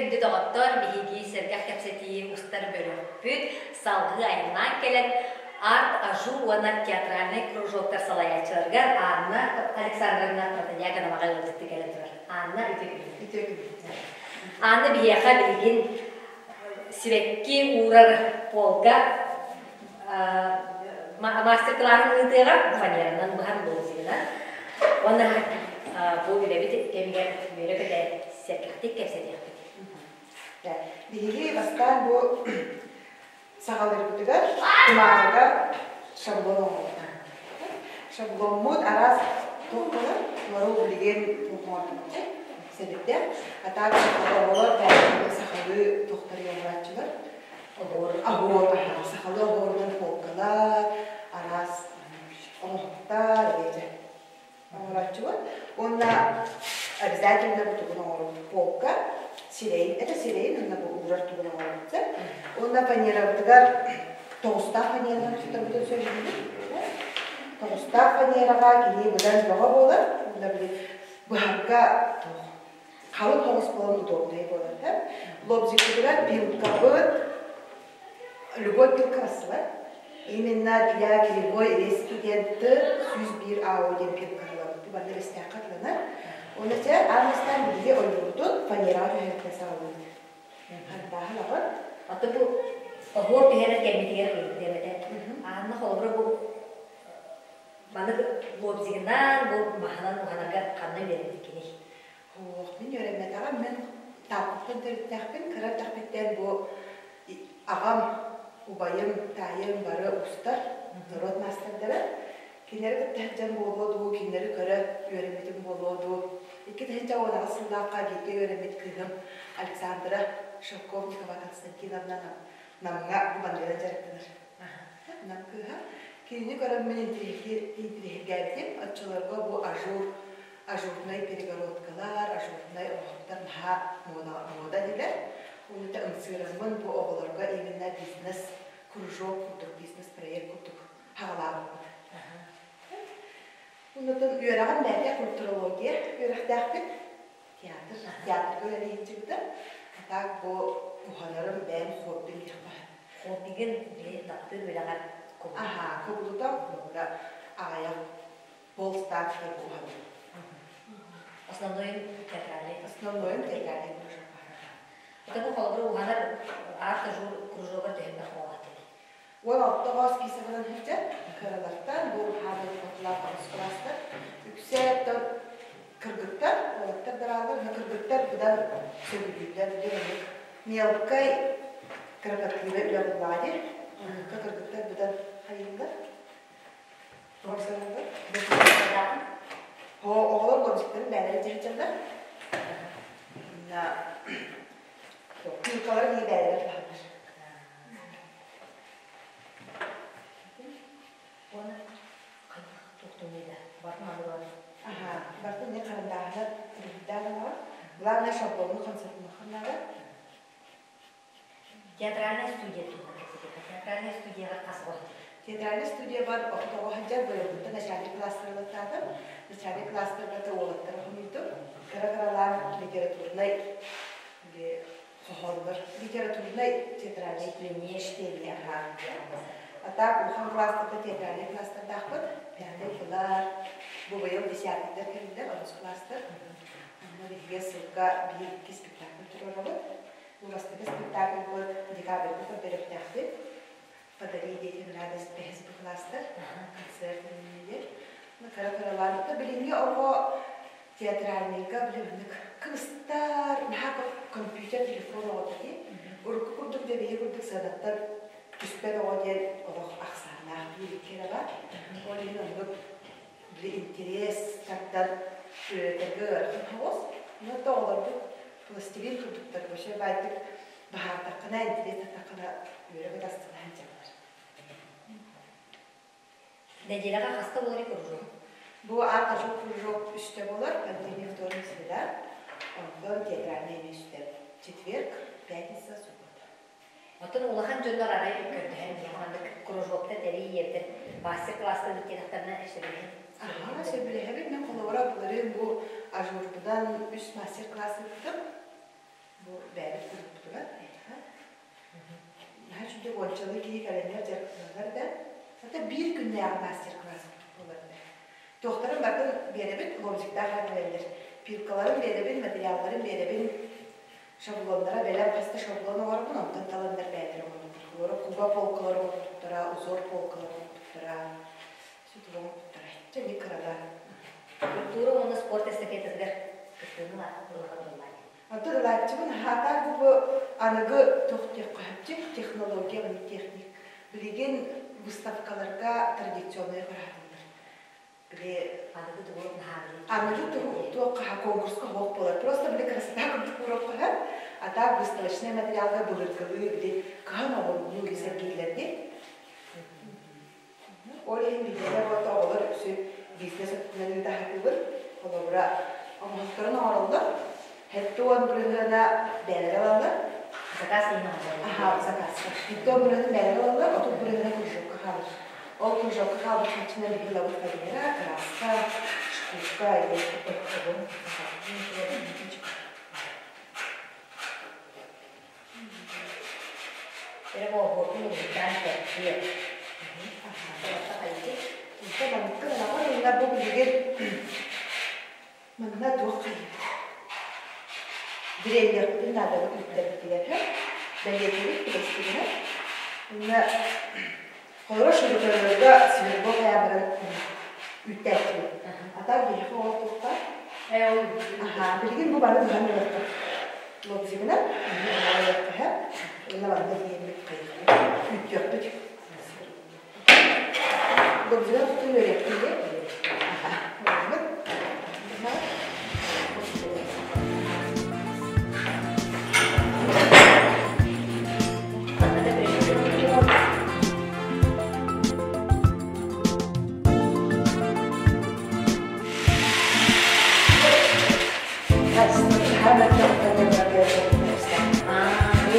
Күндү доҕоттор, биһиги сэргэх кэпсэтии устар бөлөхпүт салгыы айаннаан кэлэн арт-ажу уонна театральнай кружоктар салайааччыларыгар Анна Александровна Протодьяконоваҕа ыалдьыттыы кэлэн турар. Анна, үтүө күнүнэн. Үтүө күнүнэн. Анна биһиэхэ билигин сибэкки уурар полка мастер-кылааһын ыытыаҕа фанеранан быһан лозигынан. Уонна бу үлэбит кэмигэр үөрэ-көтө сэргэхтик кэпсэтиэхпит. Биһиги бастаан бу саҕалыырбытыгар кумааҕыга шаблон оҥоробут. Шабломмут араас туох буолар? Олору билигин оҥорбут сэбирдэх. А так оҕолор бэйэлэрин сахалыы туохтары оҥорооччулар. Оһуор. Оһуор, сахалыы оһуорунан полкалар, араас оҥоһуктар, диэчэ оҥорооччубут. Уонна обязательно бу тугун оҥоробут полка, сирэйин, это сирэйин уонна бу уурар тугун оҥоробут. Уонна фанерабытыгар тоҕустаах фанеранан сутарбытын сөбүлүүбүт. Тоҕустаах фанераҕа кини быдан бөҕө буолар. Уонна били быһарга туох халыҥ тоҕус буолан удобнай буолар. Лобзикпытыгар пилкабыт Любой пилка барсыбат. Именно для кривой резки диэн Т101 АО диэн пилка ылабыт. Бу манна бэстээххэ атыланар. Уонна чэ, аан бастаан биһиги ойуурбутун фанераҕа түһэриттэн саҕалыыбыт. Хантааһын аҕын. Аты бу оһуор түһэрэр кэммитигэр ыйытыам этэ. Аанна холобура бу маны лобзигынан, бу маһынан уһанарга ханна үөрэммиккиний? Суох, мин үөрэммэтэҕим. Мин Тааттаттан төрүттээхпин. Кыра эрдэхпиттэн бу аҕам, убайым, таайым бары уустар, норуот маастардара. Кинилэри кытта сылдьан буолуо дуу, кинилэри көрө үөрэммитим буолуо дуу. 2018 сыллаахха бииргэ үөрэммит кыыһым Александра Шелковникова Константиновна Намҥа бандыынан дьарыктанар. Нам кыыһа. Кинини көрөммүн интириэһиргээбитим. Оччолорго бу ажур ажурнай перегородкалар, ажурнай оҥоһуктар наһаа муода этилэр. Уонна ымсыыраммын бу оҕолорго именно бизнес кружок курдук, бизнес-проект курдук хаҕалаабыппыт. Оннотон үөрэҕим бэйэтэ культурология үөрэхтээхпин. Театр, театрга үлэлиһинчибитэ. А так бу уһанарым бэйэм хоббим диэххэ. Хоббигын били таптыыр үлэҕэр кубулутан. Аһаа, кубулутан, аҕыйах полставки уһанным. Основнойун театральный. Основнойун театральный кружок. Это бу холобура уһанар арт-ажур кружогар төһөннөх оҕолоох Уон алтаҕа списогынан сылдьар кыралартан бу хааллар тоҕус кылаастар. Үксэ кыргыттар, уолаттар барааллар, но кыргыттар быдан сөбүлүүллэр диэн мелкай кропотливый үлэ буллаҕа дии. Оннукка кыргыттар быдан хайыыллар. Оҕолор лобзиктарын бэйэлэрэ дьаһайдьаллар. Пилкалары биһи бэйэлэрэ туһанар. Уонна хайдах туохтуҥуй да бартын алылар. Аха, бартын не харандааһына уруһуйдаан ылаҕын. Главное шаблону хамсатымаххын наада. Театральная студия туһунан кэпсэтиэххэ. Театральная студияҕа хас оҕо сылдьар? Театральная студия бар 30 оҕо сылдьар, быйылгыттан начальник класстары ылаттаатым. Начальник класстарга уолаттары хомуйдум. Кыра-кыралаан литературнай хоһооннор, литературнай театральный чтение аха. А так улахан класстарга театральный класстардаахпыт. Пятый кылаар, бу быйыл десятыйдар кэллилэр, онус класстар. Онно биһиги сылга биир-икки спектакль туруорабыт. Бастакы спектакльбыт декабрьга көрдөрүөхтээхпит. «Подари детям радость» бэһис кылаастар концерт иннинэ. Кыра-кыралаан билиҥҥи оҕо театральныйга били маннык кыбыстар, наһаа компьютер, телефон оҕото дии. Урукку курдук дьэ биһи курдук сыанаттан түспэт оҕо диэн олох ахсааннаах биир эрэ бар. Ол иһин оннук били интэриэс тардан үөрэтэргэ ыарахан соҕус. Но оҕолорбут пластилин курдуктар вообще баайдык баһаардаххына, интэриэс таттаххына үөрэ астына сылдьаллар. Нэдиэлэҕэ хаста буолар кружок? Бу арт кружок үстэ буолар, понедельник, вторник, среда, онтон театральный эмиэ үстэ. Четверг, пятница, суббота. Оттон улахан дьоннор арай көрдөһөн диэн маннык кружокта тэрийиэрдэр мастер-класстан иккиэтэхтэринэ сөбүлэһэн. Аха, сөбүлэһэбин. Мен холобура былырыын бу ажурбунан үс мастер-класс ыыттым. Бу бэйэбит. Уончалыы киһи кэлэннэр дьарыктаналлар да, хата биир күннээҕи мастер-класс буолар да. Туохтарын барытын биэрэбин, лобзиктаах эрэ кэлэллэр. Пилкаларын биэрэбин, материалларын биэрэбин, шаблоннара бэлэм хас да шаблон оҥоробун, онтон таланнар бэйэлэрэ оҥорбуттар. Олору куба полкалары оҥорбуттара, узор полкалары оҥорбуттара, сүтүгү оҥорбуттара. Чэ, эмиэ кыралаан. Культура уонна спорт эстафетатыгар кыттыыны ылаҕын ыллаан. Оттон ылааччыбын хаатаах бу аныгы туох диэххэ технология уонна техник. Билигин выставкаларга традиционнай бараатылар. Били аныгы тугу аныгы тугу туохха конкурска суох буолар. Просто били красота курдук уруохха а так выставочный материалга былыргылыы били кыһан оҕолуу сэргииллэрди. Ол иһин биһиэнэ буолта оҕолор үксү бизнес өттүнэн ыытаһатыбыт. Холобура, оҥоһуктарын оҥороллор. 70 бырыһыана бэйэлэрэ ылаллар. Заказ иһин оҥороллор. Аха, заказ. 70 бырыһыаны бэйэлэрэ ылаллар, 30 бырыһыана кружокка хаалар. Ол кружокка хаалбыт харчынан биһиги ылабыт фанера, краска, шкурка или Эрэ буолуохтун уһуктаан кэпсиэ. Манна бу билигин манна туох хайыыбыт Бириэмийэхпитин наадабыт үктэрбитигэр бэлиэтиибит билэстигинэ Манна холоро шуруперларга сверло хайаабарын үктээччибит. А так биһиэхэ ол туохха Аха, билигин бу бары быһан ылыахха. Лобзигынан ылыахха уонна барыта тиийэммит күүттүөхпүт. Лобзигынан тутун үөрүөхпүт Аха, ылабыт.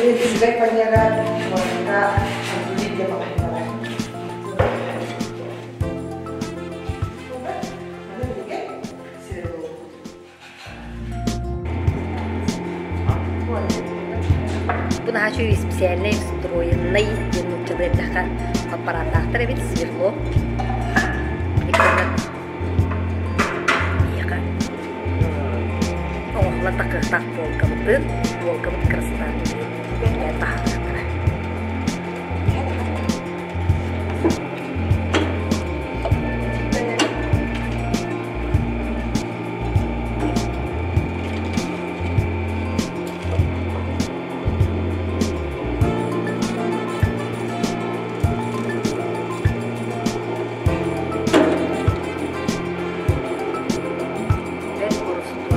Үчүгэй фанера уонна видео маҕаһыыналар. Бу наһаа үчүгэй специальнай встроенный диэн нууччалыы эттэххэ аппарааттаахтар эбит сверло. Биһиэхэ оҥоһуллан таххыахтаах полкабытын, полкабыт красота таһаарыахтара. Бэрт боростуой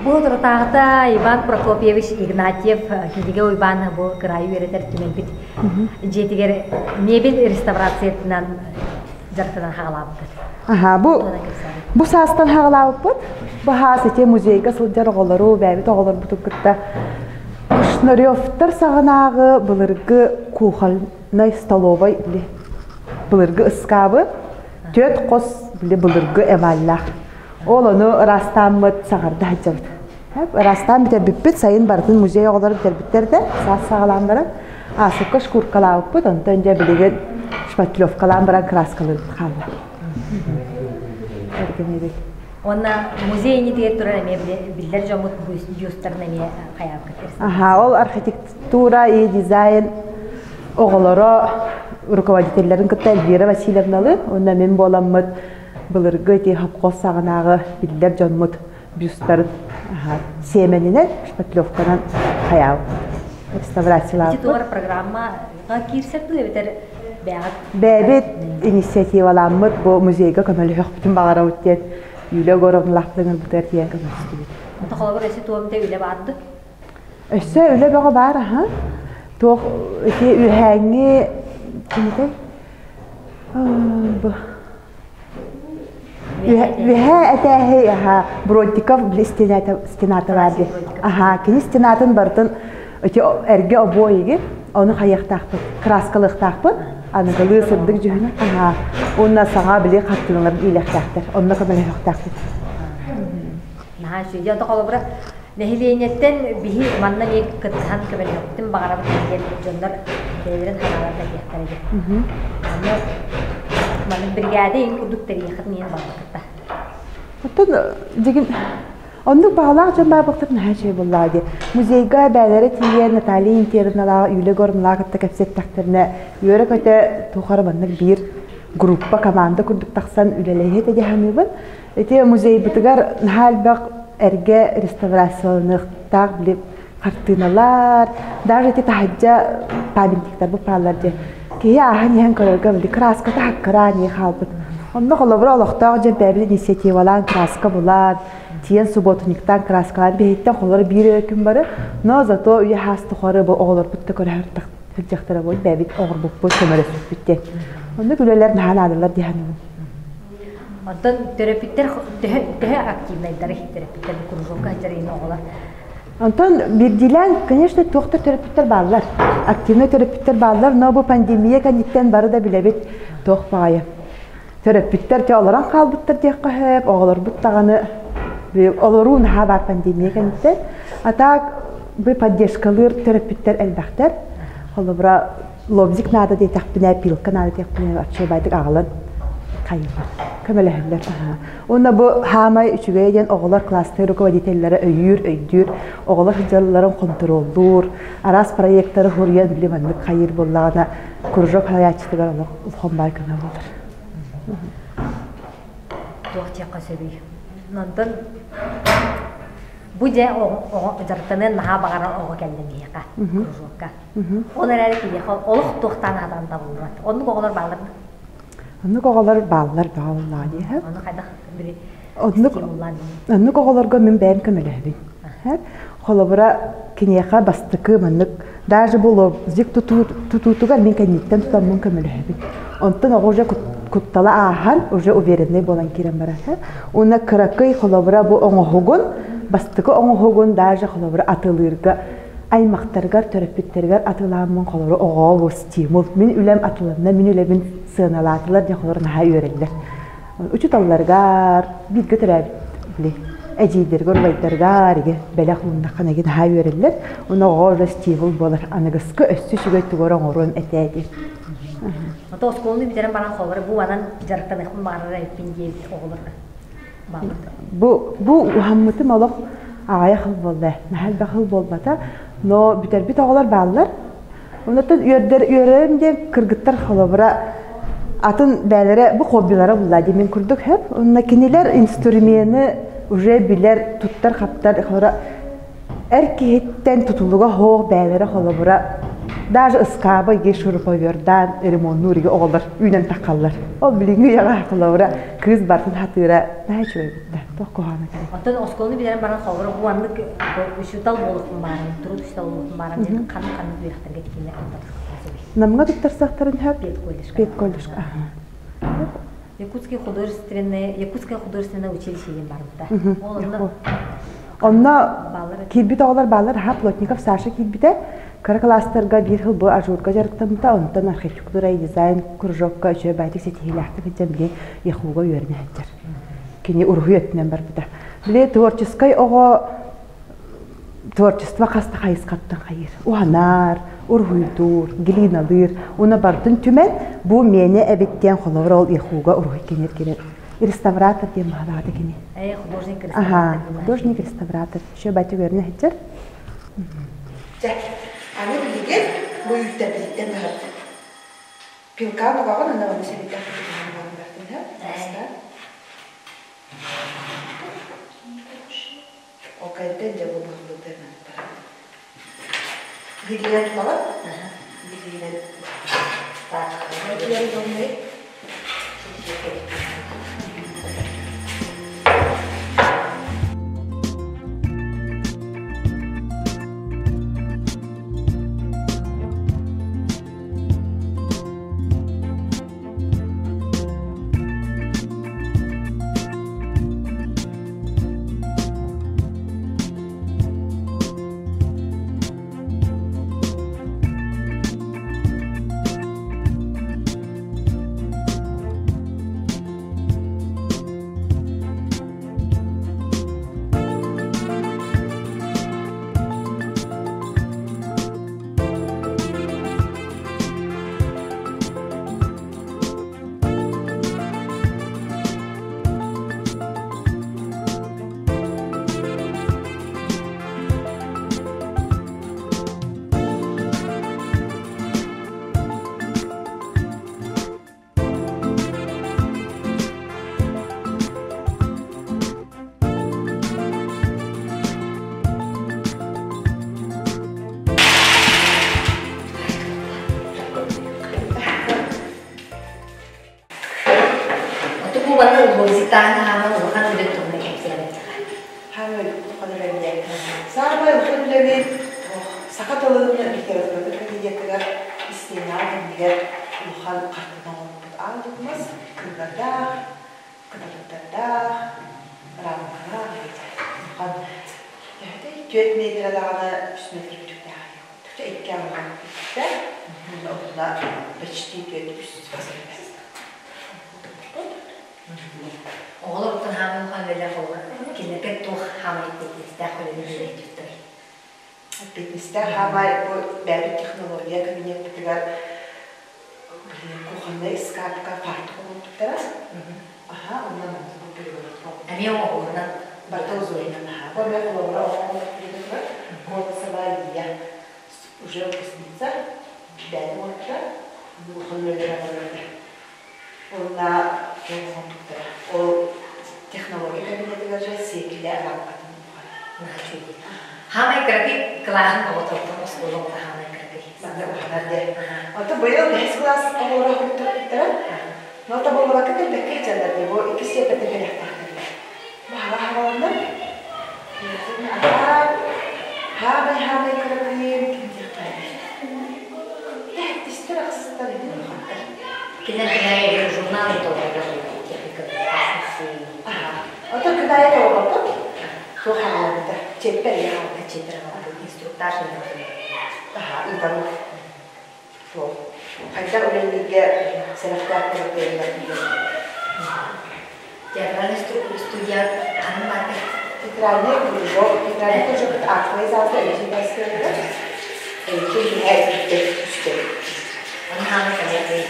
Бу соторутааҕыта Иван Прокопьевич Игнатьев Киһигэ Уйбаан бу кыраайы үөрэтэр түмэлбит дьиэтигэр мебель реставрациятынан дьарыктанан хаалаабыт. Аха, бу бу саастан хаалаабыппыт. Бу хаас ити музейга сылдьар оҕолору, бэйэбит оҕолорбутун кытта Кушнаревтар саҕанааҕы былыргы кухоннай столовай били былыргы ыскаабы түөрт хос били былыргы эмаллаах. Ол ону ыраастааммыт саҥарда сылдьабыт. Ыраастаан бүтэрбиппит, сайын барытын музей оҕолоро бүтэрбиттэр да, саас саҕалаан баран, аасыкка шкуркалаабыппыт, онтон дьэ билигин шпатлевкалаан баран краскалыырбыт хаалла. Эргэнэбил. Уонна музей инитигэр турар эмиэ биллэр дьоммут бюстарын эмиэ хайаабыккыт. Аха, ол архитектура и дизайн оҕолоро руководителлэрин кытта Эльвира Васильевналыын уонна мин буоламмыт былыргы ити хопхоз саҕанааҕы биллэр дьоммут бюстарын сиэмэнинэн шпатлевканан хайаабыт реставрациялаабыт. Ити тугар программа киирсэр дуу эбэтэр бэйэҕит Бэйэбит инициативаламмыт бу музейга көмөлөһүөхпүтүн баҕарабыт диэн Юлия Егоровналаахтыҥ ылбытыгар тиийэн көмөлөстүбүт. Онто холобур өссө туом да үлэ баар дуу? Өссө үлэ бөҕө баар аха. Туох ити үһээҥҥи кимитэй? Бу. Үһэ этээһи аха Бродников стената бар ди. Аха кини стенатын бартын ити эргэ обоиги ону хайыахтаахпыт, краскалыахтаахпыт. Аныгылыы сырдык дьүһүнэ. Аха уонна саҥа били хартыыналарын иилэхтээхтэр. Онно көмөлөһүөхтээхпит. Наһаа үчүгэй. Дьэ, холобура, нэһилиэнньэттэн биһи манна эмиэ кыттыһан көмөлөһүөхпүтүн баҕарабыт диэн дьоннор бэйэлэрин санааларын этиэхтэрэ диэн. Аны маннык биригээдэ иһин курдук тэрийиэххит миэн баҕарбыккыта. Оттон дигин оннук баҕалаах дьон баабыктар наһаа үчүгэй буоллаҕа дии. Музейга бээлэрэ тиийэн Наталья Интерналаах, Юлия Горнлаах кытта кэпсэттэхтэринэ үөрэ-көтө тухары маннык биир группа, команда курдук тахсан үлэлэһиэ этэ дии саныыбын. Ити музейбытыгар наһаа элбэх эргэ реставрацияланыахтаах били хартыыналар, даже ити таһырдьа памятниктар бааллар диэн. Киһи ааһан иһэн көрөргө били краската хаккыраан иһэ хаалбыт. Онно холобура олохтоох дьон бэйэбит инициативалаан краска булан, тиийэн субботниктаан краскалаан биһиттэн холобура биир эрэ күн бары, но зато үйэ хаас тухары бу оҕолорбут да көрө сылдьахтара буолуо бэйэбит оҥорбуппут, көмөлөспүппүт диэн. Оннук үлэлэр наһаа наадалар дии саныыбын. Онтон төрөппүттэр төһө, төһө активнайдары төрөппүттэр кружокка сылдьар оҕолор? Онтон биирдиилээн, конечно, туохтар төрөппүттэр бааллар. Активнай төрөппүттэр бааллар, но бу пандемия кэнниттэн бары да билэбит туох баҕайы. Төрөппүттэр те олорон хаалбыттар диэххэ сөп, оҕолорбут даҕаны олоруу наһаа баар пандемия кэнниттэн. А так бу поддержкалыыр төрөппүттэр элбэхтэр. Холобура, лобзик наада диэтэхпинэ, пилка наада диэхпинэ, оччо аҕалан хайыллар, көмөлөһөллөр. Уонна бу хаамай үчүгэй диэн оҕолор классный руководителлэрэ өйүүр, өйдүүр, оҕолор сылдьалларын хонтуруоллуур, араас проекттары хуруйан били маннык хайыыр буоллаҕына кружок салайааччытыгар олох улахан баай көмө буолар. Туох диэххэ сөбүй? Онтон бу дьэ оҕо дьарыктаныан наһаа баҕарар оҕо кэллэ миэхэ кружокка. Ол эрээри киниэхэ олох туохтаан аһатан табыллыбат. Оннук оҕолор бааллар Оннук оҕолор бааллар баҕаллаах диэһэ. Ону хайдах били Оннук оннук оҕолорго мин бэйэм көмөлөһөбүн. Холобура, киниэхэ бастакы маннык даже бу лобзик тутуутугар мин кэнниттэн тутаммын көмөлөһөбүн. Онтон оҕо уже куттала ааһан, уже уверенный буолан киирэн барар. Уонна кыракый холобура бу оҥоһугун, бастакы оҥоһугун даже холобура атылыырга аймахтарыгар, төрөппүттэригэр атылааммын холору оҕоо стимул. Мин үлэм атыланна, мин үлэбин сыаналаатылар диэн холору наһаа үөрэллэр. Учуталларыгар, бииргэ төрөөбүт били эдьиийдэригэр, убайдарыгар игэ бэлэх ууннаххына игэ наһаа үөрэллэр. Уонна оҕо уже стимул буолар. Аныгыскы өссө үчүгэй тугу оҥоруом этээ диэн. Ото оскуоланы бүтэрэн баран холору бу анан дьарыктаныахпын баҕарар эбиппин диэбит оҕолор Бу, бу уһаммытым олох аҕыйах сыл буолла. Наһаа элбэх сыл буолбата. Но бүтэрбит оҕолор бааллар. Онтон үөрдэр үөрэрим диэн кыргыттар холобура атын бээлэрэ бу хоббилара булла диэн мин курдук хөп. Онно кинилэр инструмены уже билэр, туттар-хаптар холобура Эр киһиттэн тутулуга суох бэйэлэрэ холобура даже ыскааба иги шуруповердаан ремоннуур иги оҕолор үүнэн таххаллар. Ол билиҥҥи үйэҕэ холобура кыыс бартын хатыыра наһаа үчүгэй битта. Туох куһаҕана кэлэр. Оттон оскуоланы бүтэрэн баран холобура бу маннык учуутал буолуохпун баарым, труд учуутал буолуохпун баарым диэн ханнык ханнык үөрэхтэргэ тикиннэр туттарсахтарын сөбүй? Намҥа туттарсахтарын сөп. Педколледжка. Педколледжка. Якутский художественное, Якутское художественное училище диэн барбыта. Ол онно Онно киирбит оҕолор бааллар, аха Плотников Саша киирбитэ. Кыра кылаастарга биир сыл бу ажурга дьарыктаммыта, онтон архитектура и дизайн кружокка үчүгэй баайдык ситиһиилээхтик сылдьан били ЯХУга үөрэнэ сылдьар. Кини уруһуй өттүнэн барбыта. Били творческай оҕо творчество хас да хайысхаттан хайыыр. Уһанар, уруһуйдуур, глиналыыр. Уна бардын түмэн бу миэнэ эбит диэн холобур ол ЯХУга уруһуй кенер кирер. Реставратор диэн баҕалаата кини. Художник реставратор. Аха, художник реставратор. Еще батя көрүнэ сылдьар. Дьэ, аны билигин бу үүттэрбититтэн баһарбыт. Пилка тугаҕын ана оны сэбиттэх бартын Ол кэнтэн дьэ бу быһыллыытын Билиинэн тутаҕын? Билиинэн. Так, билиинэн манна лозитаан хааман улахан үлэ туһунан кэпсээбэтэҕэ. Хаамай улахан үлэбит. Саамай улахан үлэбит саха тылын литературатын кабинетыгар истиэнэҕэ кэннигэр улахан хартыына оҥорбут аал докумас кыыллардаах, кыталыктардаах, рамкалаах улахан 4 метрэ даҕаны 3 метр үрдүктээх икки аҥаар үрдүктээх уонна почти 4 үс Оҕолор оттон хааман улахан үлэлээх оҕолор кинилэргэ туох хаамай эппиэтинэстээх үлэни үлэлэһиттэр? Эппиэтинэстээх хаамай бу бэйэбит технология кабинеппытыгар блин кухоннай ыскаапка фартук оҥорбуттара. Аха, онно маннык бу перегородка Эмиэ оҥоһугунан барыта узорунан аха. Бу эмиэ холобура оҥорбуттара Колосова Лия уже выпускница бэйэтэ оҥорбута. Улахан үлэлэр оҥороллор. Уонна оҥорбуттара. Ол технология кабинетыгар же сиэкилэ рамкатын Наһаа үчүгэй. Хаамай кыракый кылааһын оҕототтон оскуола оҕото хаамай кыракый. Манна уһанар диэн. Онтон быйыл бэһис кылаас оҕолоро уһуктарбыттара. Но табыллыбакка кэлбэккэ сылдьаллар дии. Бу иккис сиэппэттэн кэлиэхтээхтэр. Бу хаҕа хаҕаланна. Аhaa, хаамай-хаамай кыракыйым ким диэхтээний. Тэһэттистэр ахсыстар иһин улахаттар. Кинилэр күнээйи журнал толорор техника безопасности. Аха. Ото күнээйи толорбоппут. Туох хаалбыта? Чиэппэр ийэ хаалбыта. Чиэппэр хаалбыт. Инструктаж Аха, ыытабыт. Туох. Хайдах үлэлииргэ сэрэхтээх кыракыйалар Театральный студия ханна баар? Театральный кружок. Театральный кружок актовый залга эти бастыылар. Эти иһэ үстэ. Оны хаана кэлэр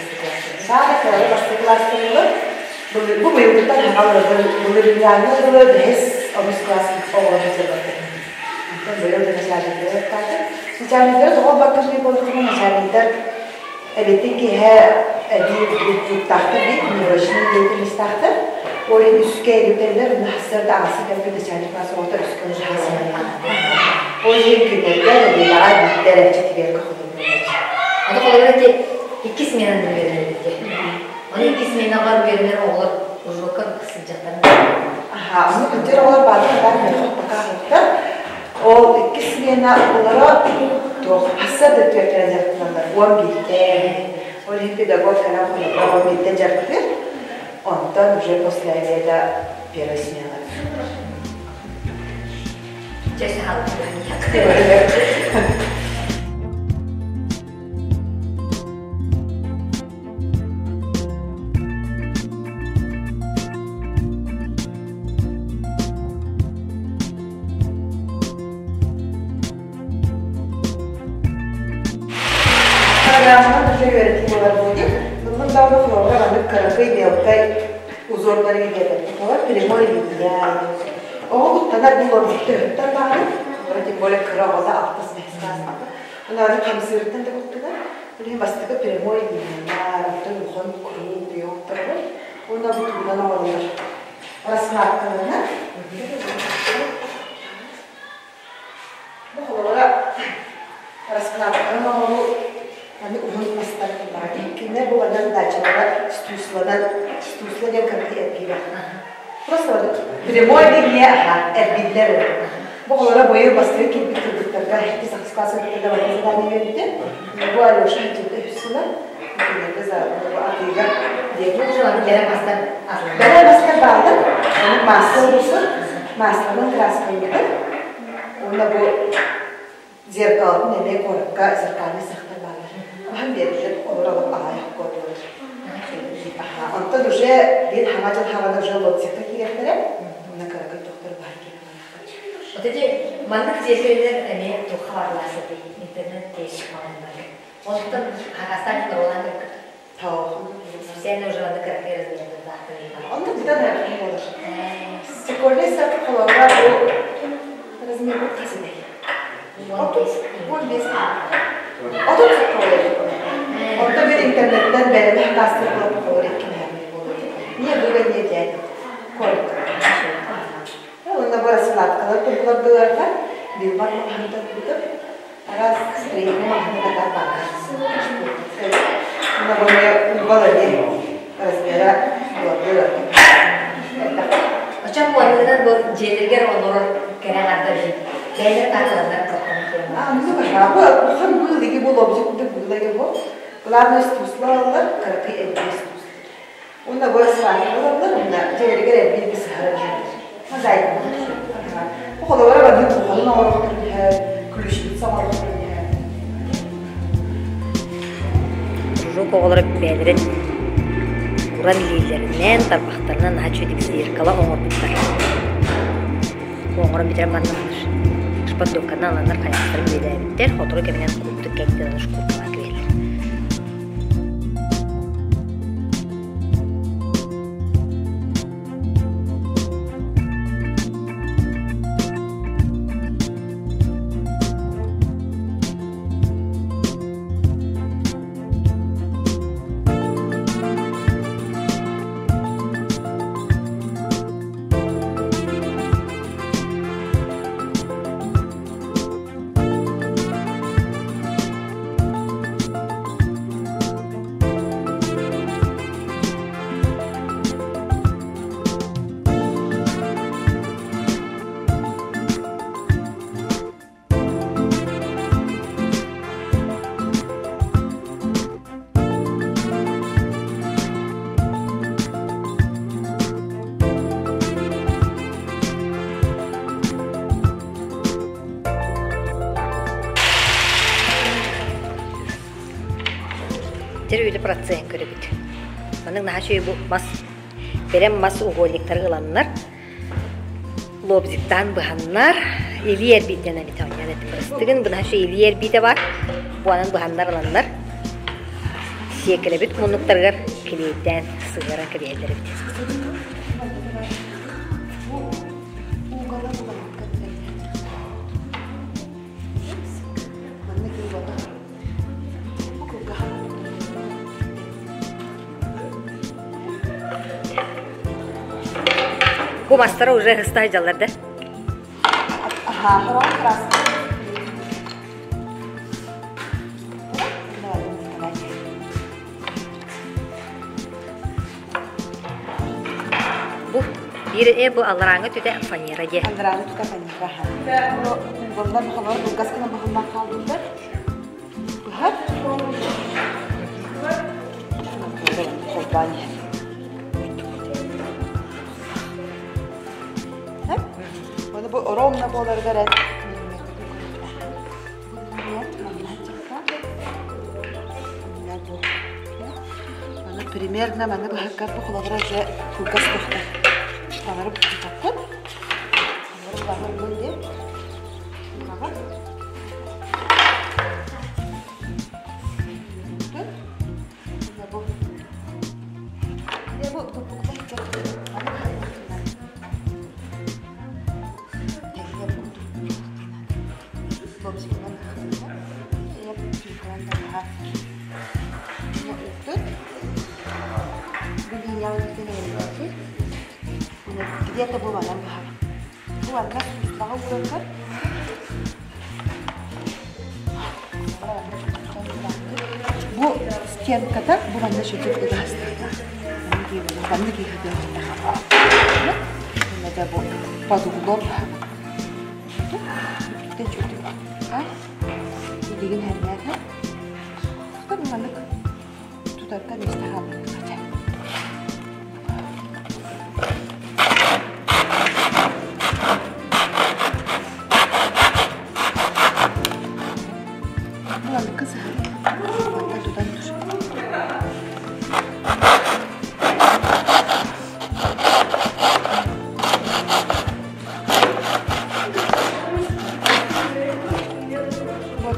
Саана кэлэр бастакы класстарылар. Бу быйылгыттан хаҥалардар былырыыҥҥы дылы бэһис онус класс оҕолоро сылдьыбаттар. Онтон быйыл да начальниктары ыттаатым. Начальниктары тоҕо батташный буоллаххына начальниктар эбиттин киэһэ эбии уруттаахтар дии, тренировочный деятельностаахтар. Ол иһин үскэ иликтэллэр, сарсыарда аҕыска кэлбит начальник класс оҕото үскэ Ол иһин күннэргэ нэдиэлэҕэ биирдэ эрэ четвергэ холобур. Аны холобур ити икки сменаны үөрэнэбит. Аны икки сменаҕа үөрэнэр оҕолор кружокка сылдьахтарын Аха, ону кырдьар оҕолор бааллар баар мөлхөх пока аһылыктар. Ол икки смена оҕолоро туох хасса да түөртэрэ дьарыктаналлар, 11-тэ. Ол иһин педагог кэлэн холобура 11-тэ дьарыктыыр. Онтон уже после обеда первая смена. Чэ, саалык. Программанан уже үөрэтии буолар будет. Муннун даҕаны холобура маннык кыракый мелкай узордары киэргэтэр прямой линия. Оҕо куттанар бу лордуктан даҕаны, тем более кыра оҕото алтыс бэһис класстаах. Онон хамсыырыттан да куттанар. Билигин бастакы прямой линиялар, оттон улахан круг диоптары уонна бу тугунан оҥороллор. Раскладкаларынан. Бу холобура раскладканан оҥоруу аны уһун мастар кыллаҕа. Кинилэр бу манна задачалара стусланан, стусла диэн кыракый эргиирэ. Просто вот прямой линия аха, эргиллэр. Бу оҕолоро быйыл бастакы киирбит кыргыттарга иккис ахсыс класс кыргыттарга барыта задание биэрбитэ. Бу Алеша хаччыта үһүс сыла. Кинилэргэ бу атыыга диэки. Бэлэм мастар Бэлэм мастар бааллар. Ону маасса оҥорсор. Масланан краскалыыбыт. Уонна бу зеркалатын эмиэ куоракка зеркальный сахтар бааллар. Маһын биэрдилэр, олор аҕайах куотулар. Онтон уже биир хаҥа дьыл хаҕана уже лоцикка киириэхтэрэ. Уонна кыракый тохтор баар киирэн Вот эти маннык зеркалелер эмиэ туохха баарлаах сэтий интернет тиэс маҕаһыыннарга. Онтон хакастаан оруолаан көрбүт. Специально уже маннык кыракый размердаахтар. Онно быдан эрэ буолар. Стекольный сапы холобура бу размер бу хас этэй? 15. 30 сакка буолар. Онто бир интернеттен бэлэми хакастыр буолар холобура икки мээми буолар. Не быга не дядя. Коротко. Онно бу раскладкалар туһулардыларга билбар маһында тутуп, араас строение маһында катар бааллар. Онно бу угол эми размера булардылар. дьиэлэригэр олорор кэрэ аҥардар иһин бэйэлэрэ таакаланнар кыахтанар. А, ну баһаабы, улахан быыл иги бу лобзик курдук быыла иги бу. Главное стусла аллар, кыракый элбии стус. Уонна бу сварка ылаллар, уонна дьиэлэригэр элбии би сыһара биһэллэр. Мозаика Бу холобура маннык кухонун оҥоруохтарын иһэр, ключница оҥоруохтарын иһэр. Кружок оҕолоро бэйэлэрин уран илиилэринэн, тарбахтарынан наһаа үчүгэйдик зеркало оҥорбуттар. Оҥорон бүтэрэн манна шпатлевканан ыланнар хайахтарын бүөлээбиттэр, сотору кэминэн курдук кэнниттэн шкуркалаан кэбиһэллэр. Дьэр үлэ процеһын көрөбүт. Маннык наһаа үчүгэй бу мас бэлэм мас угольниктары ыланнар лобзиктаан быһаннар илии эрбиитинэн эбит оонньоон этим бырастыгын бу наһаа үчүгэй илии эрбиитэ баар буанан быһаннар ыланнар сиэкилэбит муннуктарыгар килиэйдээн сыһыаран кэбиһэллэр эбит. Бу мастара уже ыстаһы дьаллар да? Аха, краска. Бу биир э бу алларааҥы түтэ фанера диэ. Алларааҥы түтэ фанера. Уголлар бухалар булгас гына бухаллар хаалбыттар. Быһар. Холбоон иһэр. Оны бу ровно буоларыгар эн Маны примерно маны быһаккар бу холобура дьэ кылгас көхтөр. Таҥары буккутаппын. Таҥары баһырбын диэн. Хаҕа. Бу бу Где-то бу манан баһар. Бу манна суслаҕа уураллар. Бу стенката бу манна сүтүк ыгаастаах. Манна киһи бу под углом Билигин хэрнээхэ маннык тутарга миэстэ хаалбыт. Маннык саһар тутан тур.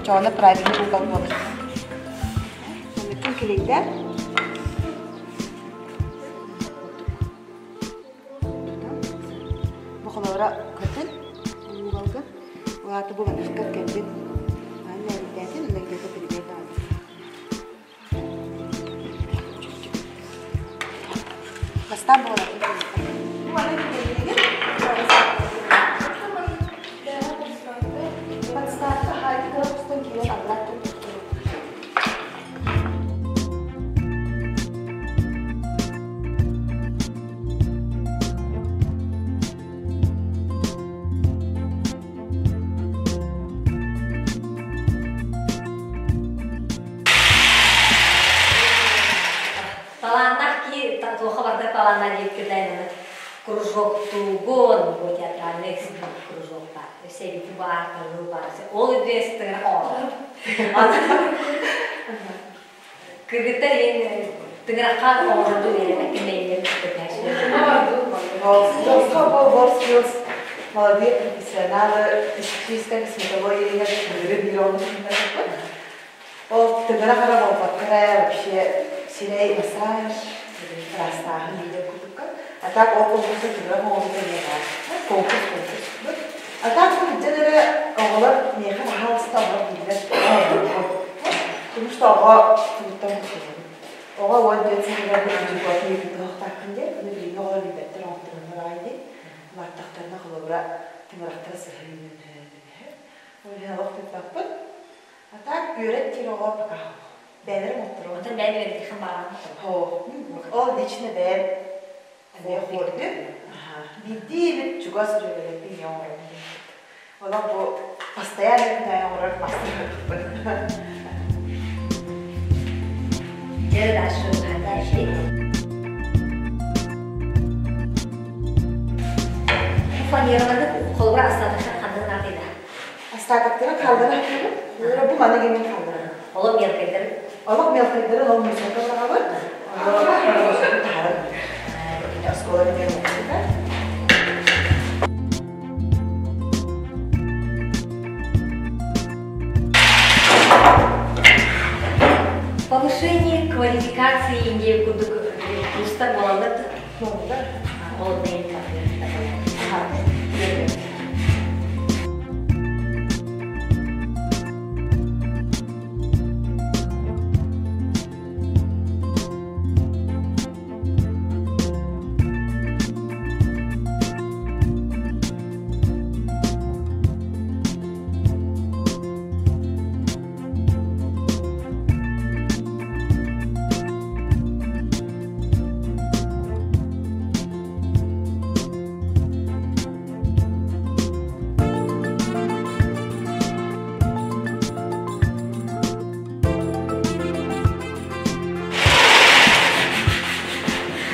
Чоҕуна правильный угол буолар. Манныккын килийдэр. Бу холобура көтөн, угалга. Улааты бу манныккар кэлбит. Анна эрдээтин, онно где-то примерно Бастаан буолар. Подставка хайдах устан киирэн аллар талааннаах диэбиккин кружоктуугун, бу театральный кружок баар. Өссө эбити баар, тылы баар. Ол үдүэс тыгын оҕолор. Кыргыттар иин тыгырахха оҕолорду үөрэммэккин бэйэлэрин WorldSkills молодые профессионалы чисто косметологияга бүгүн биир оҕону Ол тыгыра хара буолбакка эрэ вообще сирэй массаж, ыраастааһын диир курдукка. А так ол конкурса тыгыра оҥоһута эмиэ баар. Конкурс конкурс. А так сылдьан эрэ оҕолор миэхэ баһаалыста оҕолор дииллэр. Потому что оҕо тугуттан куттанабын. Оҕо 14 сылыгар дьукуотун ыйытыахтааххын диэн, ону билиҥҥи оҕолор билбэттэр оҥотторуннар аҕай дии. Улааттахтарына холобура тыҥырахтара сыһа үүнэн Ол иһин олох тыыппаппыт. А так үөрэт диир оҕо пока бэйэлэрэ оҥотторо. Оттон бэйэм үөрэтиэххин баҕараҕын Ол лично бэйэм эмиэ хобби. Биирдии эбит чугас дьүөгэлэрбин ийэ оҥоробун диэбит. Олох бу постоянно күн аайы оҥорор мастер Дьэ, дальше дальше. Фанераларды холобура астатыхтар ханнык наадыйда? Остатоктарын хааллара сатыыбын. Холобура бу маны гэмин хаалларабын. Олох мелкайдарын? Олох мелкайдарын ол мусорга быраҕабын. Ону таһааран оскуола бүтэн буолбута. Повышение квалификации Индия курдук курстар буолаллар. Буолаллар. Ол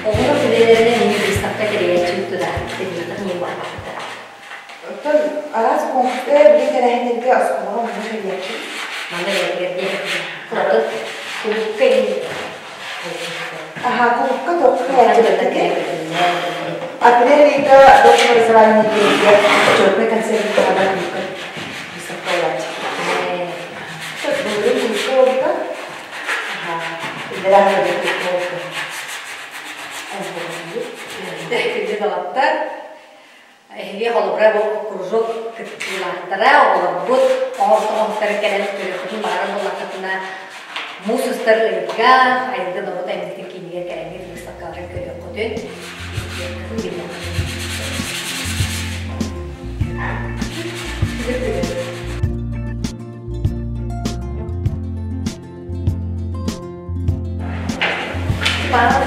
Оҕолор үлэлэринэн мини быыстапка тэрийээччибит туда тэрийиэххит не буолбатта. Оттон араас конкурска били тэрээһиннэргэ оскуолаҕа манна тэрийээччи. Манна бэйэтигэр диэн. Оттон кулуупка Аха, кулуупка туохха тэрийээччи Апрель ыйга доктор образования диэригэ отчетный концерт хаалар кулуупка выставка буолааччы. Былырыын кулуупка буолбута. Аха, иллэрээ кулуупка буолбута. Күндү доҕоттор, эһиги холобура бу кружок кыттыылаахтара, оҕолорбут оҥортоҕоһуктары кэлэн көрүөххүтүн баҕарар буоллаххытына, муус устар ыйга Айылгы норуот айымньытын киинигэр кэлэҥҥит выставкаларын көрүөххүтүн, истиэххитин билиэххитин.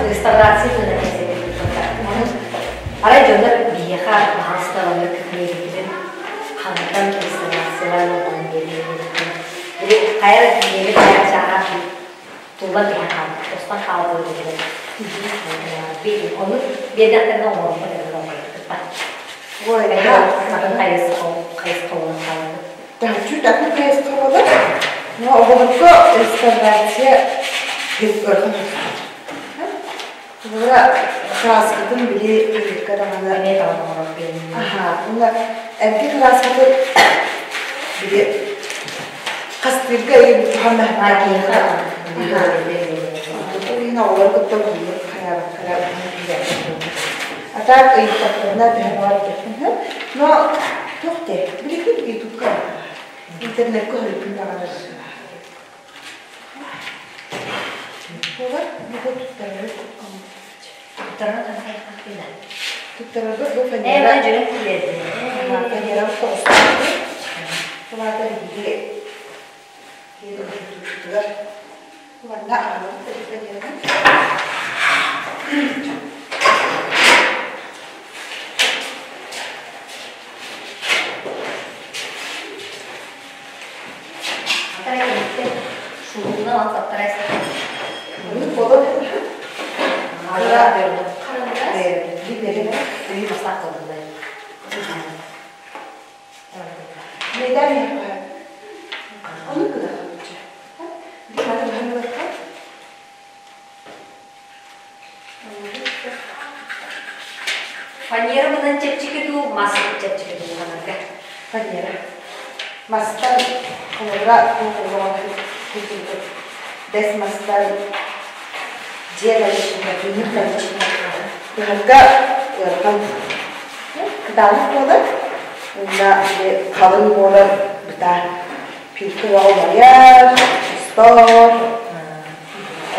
Реставрация туһунан Арай дьоннор биһиэхэ баһаалысталанар кэккэлэрин хантан реставрациялаан оҥорон биэрэллэр. Били хайа эрэ киһиэхэ хайа чааһа туллан түһэн хаалбыт, тостон хаалбыт диэн. Ону биэрдэхтэринэ оҥорбут эбит оҥорбут. Ой, Атын хайысха буолан хаалбыт. Чуть атын хайысха буолар. Но оҕолорго реставрация ыарахан Холобура, кырааскатын били ыйыкка даҕаны Эмиэ талан оҥорор Аха, уонна эргэ кырааскатын били хастыырга ыйын туһаннаһынаа Ол иһин оҕолору кытта уһуннук хайаабаккара уһун А так ыйыттахтарына төһө баҕар диэхпин сөп. Но туох диэ, билигин ютубка интернеккэ хөрүкүн даҕаны Буолар, бу туттарары Туттарарга бу фанера фанера тоҕустаахпыт. Улаатар биһиги тутугар манна аҕалабыт фанераны. Үйү бастаах кылдылар. Neden yapar? Onu kadar Bir adım hanımefendi. Фанера мынан чэпчэки дуу, мас чэпчэки дуу ханарга. Фанера. Мастан холобура бэс мастан дьиэ наличника, түннүк наличника. Быһарга ыарахан кытаанах буолар. Уонна халыҥ буолар бытаар. Пилка умайар, устар,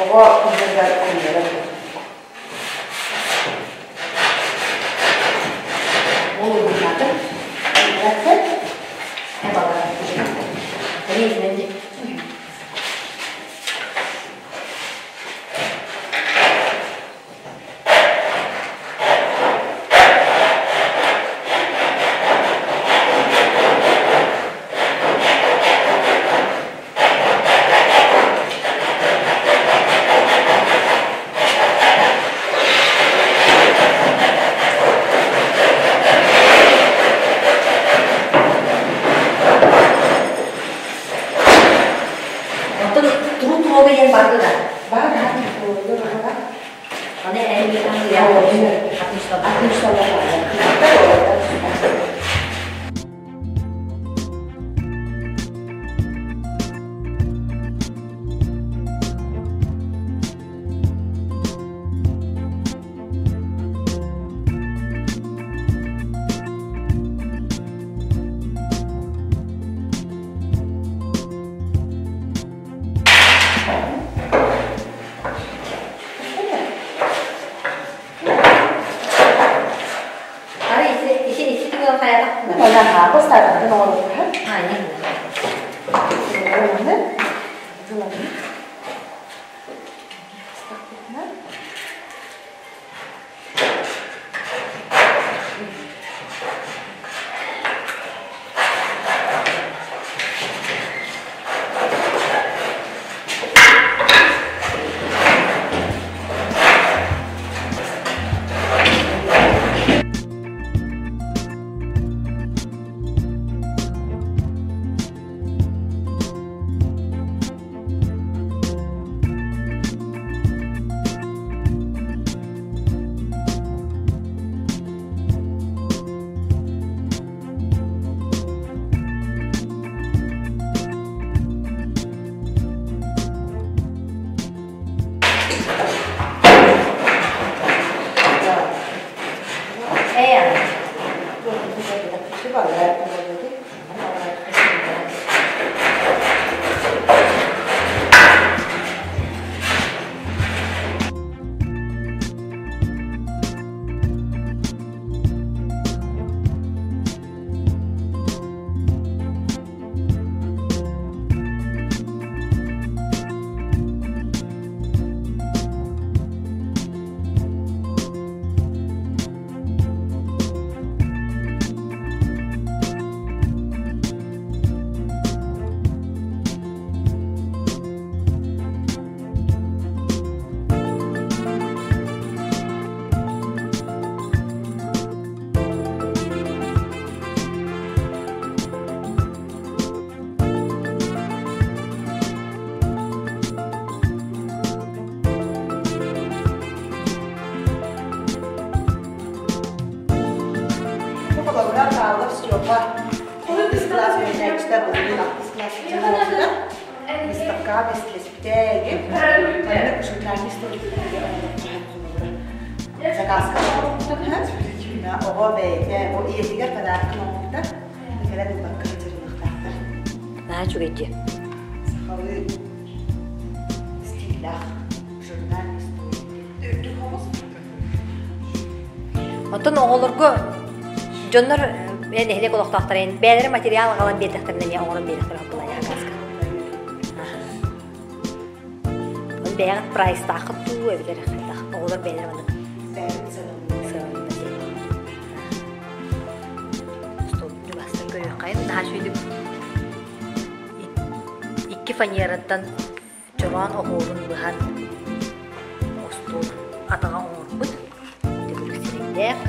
оҕо быһаргар умнарар. Ол уйгуннаатын. Онтон туруу туруога диэн барды да. Бар, туруга. Аны эн Онтон оҕолорго дьоннор нэһилиэк олохтоохторун бэйэлэрэ материал аҕалан биэрдэхтэринэ эмиэ оҥорон биэриэхтэрэ былайаакаска. Ол бэйэҕит прайстааххыт дуу эбэтэр хайдах оҕолор бэйэлэрэ маннык сыаналыыллар диэн. Столбун көрүөххэйин наһаа үчүгэйдик икки фанераттан чороон оһуорун быһан остуол атаҕа оҥорбут. Төгүрүк сирэйдээх. Килэйдээх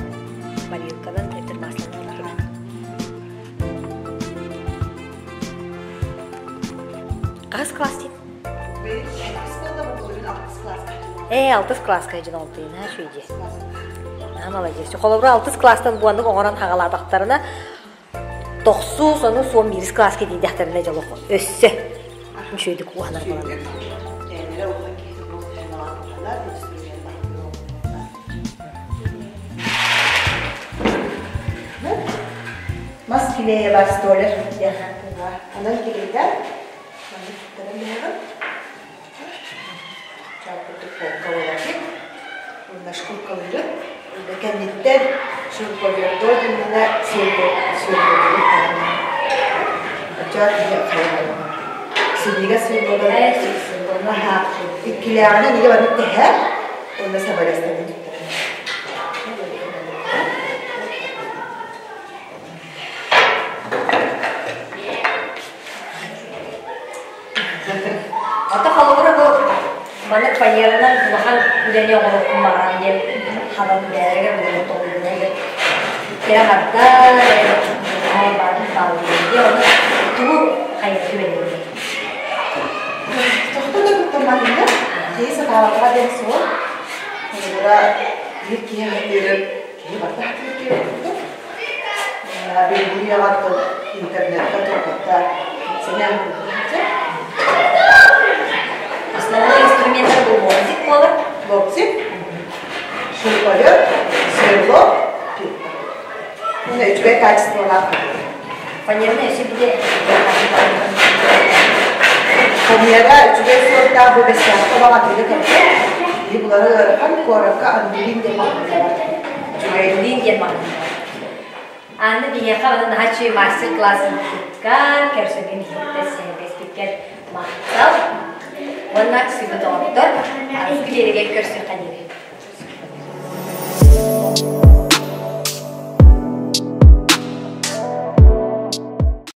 морилканан эбэтэр масланан оҥорор. Хаһыс класс диэн? Ээ, алтыс класска дьон олтуйна үчүгэй. Аа, молодец. Холобура, алтыс класстан буаннык оҥорон хаҕалаатахтарына, тохсус, ону суон биирис класска диидэхтэринэ дьолох өссө үчүгэйдик уһанар буолаллар. Мас килиэйэ бар столяр Онон килиэйдэр маннык туттаран биһэҕин. Чааппытык полка буолар Уонна шкуркалыырын. Кэнниттэн шурповердо диэннэ сверло Оччоот Силигэ сверлодан иккилээҕинэн игэ маннык тэһэр уонна самолестанан туттарар. Ата холобура бу маннык фанеранан улахан үлэни оҥоруохпун баҕаран диэн ханан бээригэр буолуох тоҕуйдунайгар кирэҕардар баарын бааллыыр ону тугу хайа түбэлиэй Тохто да туттарматында киһи сатаабатаҕа диэн суох. Холобура, биир киһи хатыырын киһи барыта хатыыр киһи курдук. Билгириэҕэ интернетка турбатта сэнээн Основной инструменттар бу лобзик буолар. Лобзик, шуруповерт, сверло, пилка. Уонна үчүгэй качестволаах. Фанерный өссө бile Фанера үчүгэй суортаах бу бэстээххэ баҕатыыга кэлбит. И булары ыарахан куоракка Андулин диэн маҕаһыын бар. Үчүгэй диэн маҕаһыын бар. Аны биһиэхэ онон наһаа үчүгэй мастер-класс ыыппыккар, көрсөгүн иһиттэ сэһэргэспиккэр махтал. Уонна сүбэ доҕоттор, аныгы биэригэр көрсүөххэ диэри.